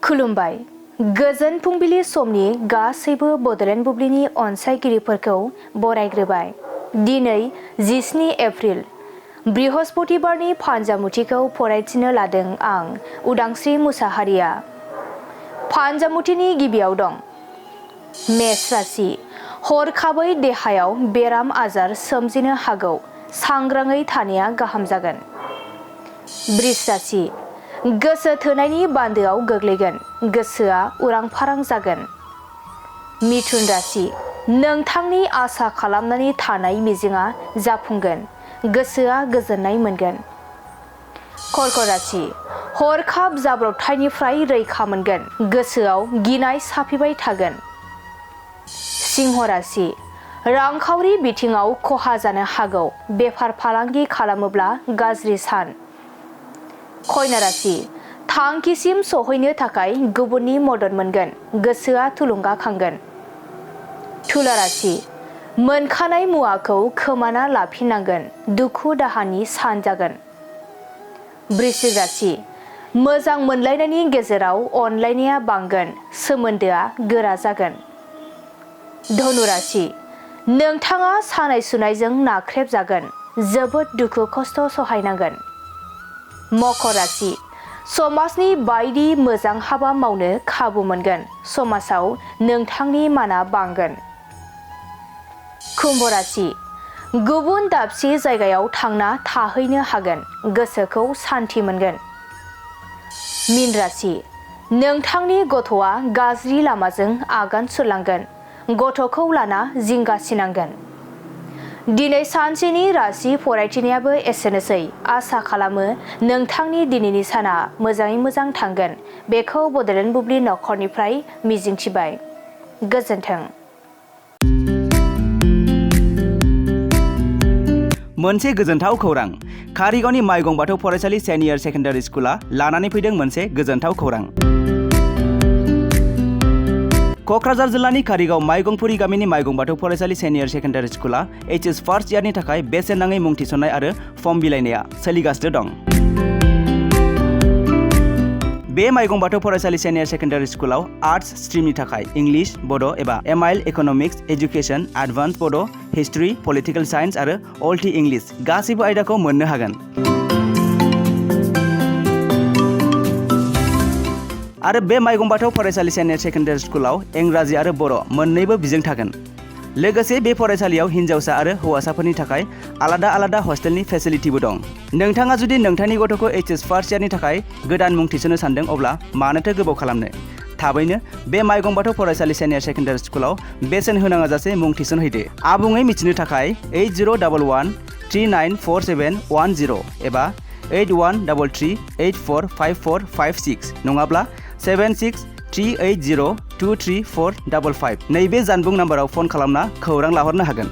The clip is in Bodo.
खुलुमबाय। गोजोन फुंबिलि समनि गासैबो बड'लेण्ड बुब्लिनि अनसायगिरिफोरखौ बरायग्रोबाय। दिनै 17 एप्रिल बृहस्पतिबारनि फान्जामुथिखौ फरायथिनो लादों आं उदांस्रि मुसाहारिया। फान्जामुथिनि गिबियाव दं मेष राशि। हरखाबै देहायाव बेराम आजार सोमजिनो हागौ, सांग्राङै थानाया गाहाम जागोन। वृष राशि। गोसो थोनायनि बान्दोआव गोग्लैगोन, गोसोआ उरां फारां जागोन। मिथुन राशि। नोंथांनि आसा खालामनानै थानाय मिजिंआ जाफुंगोन, गोसोआ गोजोननाय मोनगोन। कर्क राशि। हरखाब जाब्रबथायनिफ्राय रैखा मोनगोन, गोसोआव गिनाय साफिबाय थागोन। सिंह राशि। रांखावरि बिथिङाव खहा जानो हागौ, बेफार फालांगि खालामोब्ला गाज्रि सान। कन्या राशि। थांखिसिम सौहैनो थाखाय गुबुननि मदद मोनगोन, गोसोआ थुलुंगाखांगोन। तुला राशि। मोनखानाय मुवाखौ खोमाना लाफिननांगोन, दुखु दाहानि सान जागोन। वृश्चिक राशि। मोजां मोनलायनायनि गेजेराव अनलायनाया बांगोन, सोमोन्दोआ गोरा जागोन। धनु राशि। नोंथाङा सानाय सुनायजों नाख्रेबजागोन, जोबोद दुखु खस्थ' सहायनांगोन। मकर राशि। समाजनि बायदि मोजां हाबा मावनो खाबु मोनगोन, समाजाव नोंथांनि माना बांगोन। कुम्भ राशि। गुबुन दाबसे जायगायाव थांना थाहैनो हागोन, गोसोखौ सान्थि मोनगोन। मीन राशि। नोंथांनि गथ'आ गाज्रि लामाजों आगान सुरलांगोन, गथ'खौ लाना जिंगासिनांगोन। दिनै सानसेनि राशि फरायथिनायाबो एसेनोसै। आसा खालामो नोंथांनि दिनैनि साना मोजाङै मोजां थांगोन, बेखौ बड'लेण्ड बुब्लि नखरनिफ्राय मिजिंथिबाय। गोजोन्थों। मोनसे गोजोनथाव खौरां। कारिगावनि माइगं बाथौ फरायसालि सिनियर सेकेन्डारि स्कुला लानानै फैदों मोनसे गोजोनथाव खौरां। क'क्राझार जिल्लानि कारिगाव माइगंफुरि गामिनि माइगं बाथौ फरायसालि सिनियर सेकेन्डारि स्कुला HS फार्स्ट इयारनि थाखाय बेसेन नाङै मुं थिसननाय आरो फर्म बिलाइनाया सोलिगासिनो दं। बे माइगं बाथौ फरायसालि सिनियर सेकेन्डारि स्कुलाव आर्ट्स स्ट्रिमनि थाखाय इंलिश, बड' एबा MIL इक'नमिक्स, एजुकेसन, एडभान्स बड', हिस्ट्रि, पलिटिकेल साइन्स आरो अल टि इंलिश गासैबो आयदाखौ मोननो हागोन। आरो बे माइगं बाथौ फरायसालि सिनियर सेकेन्डारि स्कुलाव इंराजि आरो बर' मोन्नैबो बिजों थागोन। लोगोसे बे फरायसालियाव हिन्जावसा आरो हौवासाफोरनि थाखाय आलादा आलादा हस्टेलनि फेसिलिटिबो दं। नोंथाङा जुदि नोंथांनि गथ'खौ HS फार्स्ट इयारनि थाखाय गोदान मुं थिसननो सानदों, अब्ला मानोथो गोबाव खालामनो? थाबैनो बे माइगं बाथौ फरायसालि सिनियर सेकेन्डारि स्कुलाव बेसेन होनाङा जासे मुं थिसनहैदो। आबुङै मिथिनो थाखाय 8011394710 एबा 8133845456 नङाब्ला 7638023455 नैबे जानबुं नाम्बाराव फन खालामना खौरां लाहरनो हागोन।